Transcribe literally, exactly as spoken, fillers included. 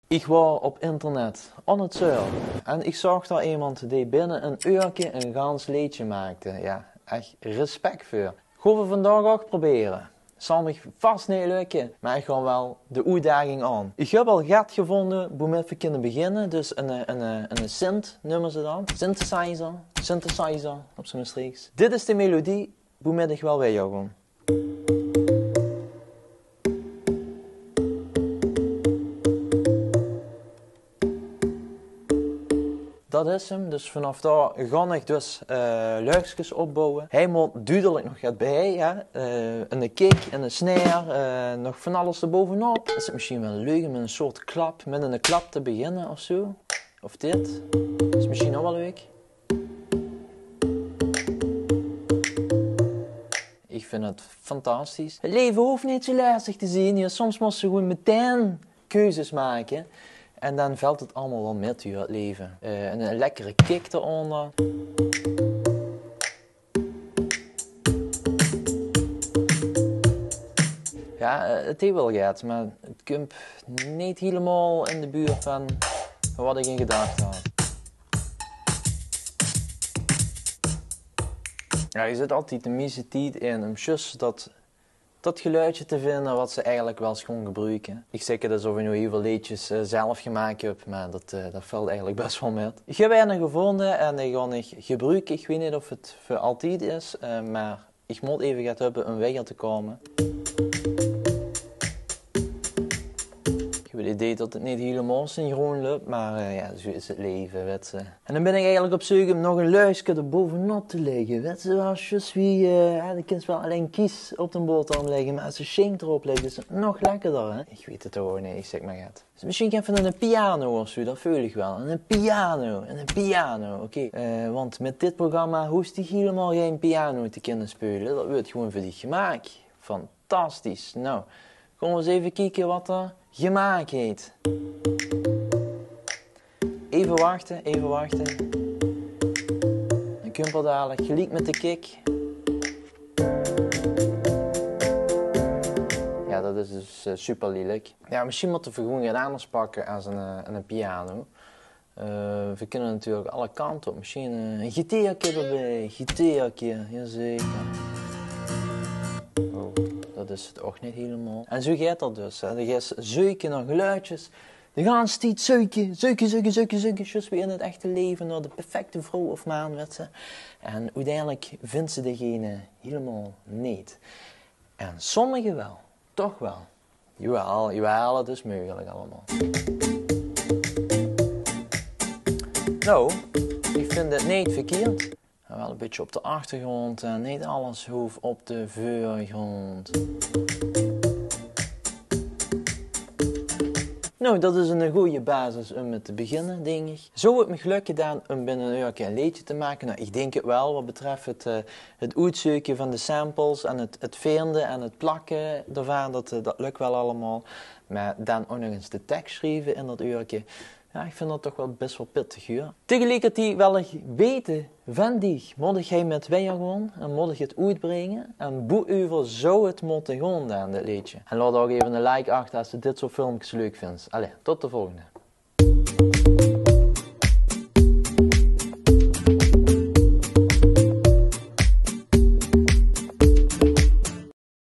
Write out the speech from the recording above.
Ich waor op internet aan 't surfe en ich zaog dao emes dae binne ein uurke ein gans leedje maakde. Jao, ech respect veur. Gaon v'r vandaag ouch probere. Zal mich vas neet lökke, mer ich gaon waal de oetdaging aan. Ich höb al get gevónje boe-mit v'r kinne beginne. Dus ein, ein, ein synth neume ze dat. Synthesizer. Synthesizer op z'n Mestreechs. Dit is de melodie boe-mit ich waal wiejer gaon. Dat is 'm. Dus vanaaf dao gaon ich dus, eh, luchskes opbouwe. Hae mót dudelik nog get bie, hè. Eh, 'ne kick en 'ne snare, eh, nog van alles d'rbovenop. Is 't mesjien waal leuk um mit 'n soort klap, mit 'ne klap te beginne of zoe? Of dit? Is mesjien ouch waal leuk. Ich vinj 't fantastisch. 't Leve hoof neet zoe lestig te zeen. Jao, soms mós se gewoen metein keuzes make. En dan vèlt 't allemaol waal mit, jao, 't leve. Eh, en 'ne lekkere kick d'ronder. Jao, eh, 't haet waal get, mer 't kump neet hielemaol in de buurt van wat ich in gedachte had. Jao, ich zit altied de mieste tied in um zjus dat, dat geluidje te vinje wat se eigelik waal ins kóns gebruke. Ich zègk 't es of ich noe hiel väöl leedjes, eh, zelf gemaak höb, mer dat, eh, dat vèlt eigelik bès waal mit. Ich höb eine gevónje en dae gaon ich gebruke. Ich weit neet of 't veur altied is, eh, mer ich mót effe get höbbe um wiejer te kómme. Ich höb 't idee dat 't neet hielemaol synchroon löp, mer, eh, jao, zoe is 't leve, wèt se. En dan bin ich eigelik op zeuk um nog ein luchske d'rbovenop te lègke. Wèt se waal, zjus wie, eh, hè, de kins waal allein kies op de boterham lègke, mer es se sjink d'rop lèks, is 't nog lekkerder, hè? Ich weit 't ouch neet, ich zègk mer get. Dus mesjien get van 'ne piano of zoe, dat veul ich waal. 'Ne piano, 'ne piano, oké. Eh, want mit dit programma hoofs dich hielemaol gein piano te kinne speule. Dat weurt gewoen veur dich gemaak. Fantastisch. Noe, kómme v'r ins effe kieke wat 'r gemaak haet. Effe wachte, effe wachte. Dan kump 'r dalik geliek mit de kick. Jao, dat is dus, eh, super lielek. Jao, mesjien mótte v'r gewoen get anders pakke es 'n, eh, 'n piano. Eh, v'r kinne natuurlik alle kante op. Mesjien, eh, 'n gitaarke d'rbie. Gitaarke, jaozeker. Oh, dat is 't ouch neet hielemaol. En zoe geit dat dus, hè. De geis zeuke nao geluidjes. De ganse tied zeuke, zeuke, zeuke, zeuke, zeuke. Zjus wie in 't echte leve nao de perfecte vrouw of maan, wèt se. En oeteindelik vinjs se degene hielemaol neet. En sommige waal. Toch waal. Jawaal, jawaal, 't is meugelik allemaol. Noe, ich vinj 't neet verkierd. Waal e bietje op de achtergróndj en neet alles hoof op de veurgróndj. Noe, dat is 'n gooj basis um mit te beginne, dink ich. Zou 't mich lökke dan um binne 'n uurke e leedje te make? Noe, ich dink 't waal, wat betröf 't, eh, 't oetzeuke van de samples en 't, 't vinde en 't plakke d'rvan, dat, eh, dat lök waal allemaol. Mer dan ouch nog ins de teks sjrieve in dat uurke. Jao, ich vinj dat toch waal bès waal pittig, huur. Tegeliekertied wil ich weite van dich, mót ich hie mit wiejer gaon en mót ich 't oetbringe? En boe-euver zou 't mótte gaon dan, dit leedje? En laot ouch effe 'n like achter es se dit soort filmkes leuk vinjs. Allee, tot de volgende.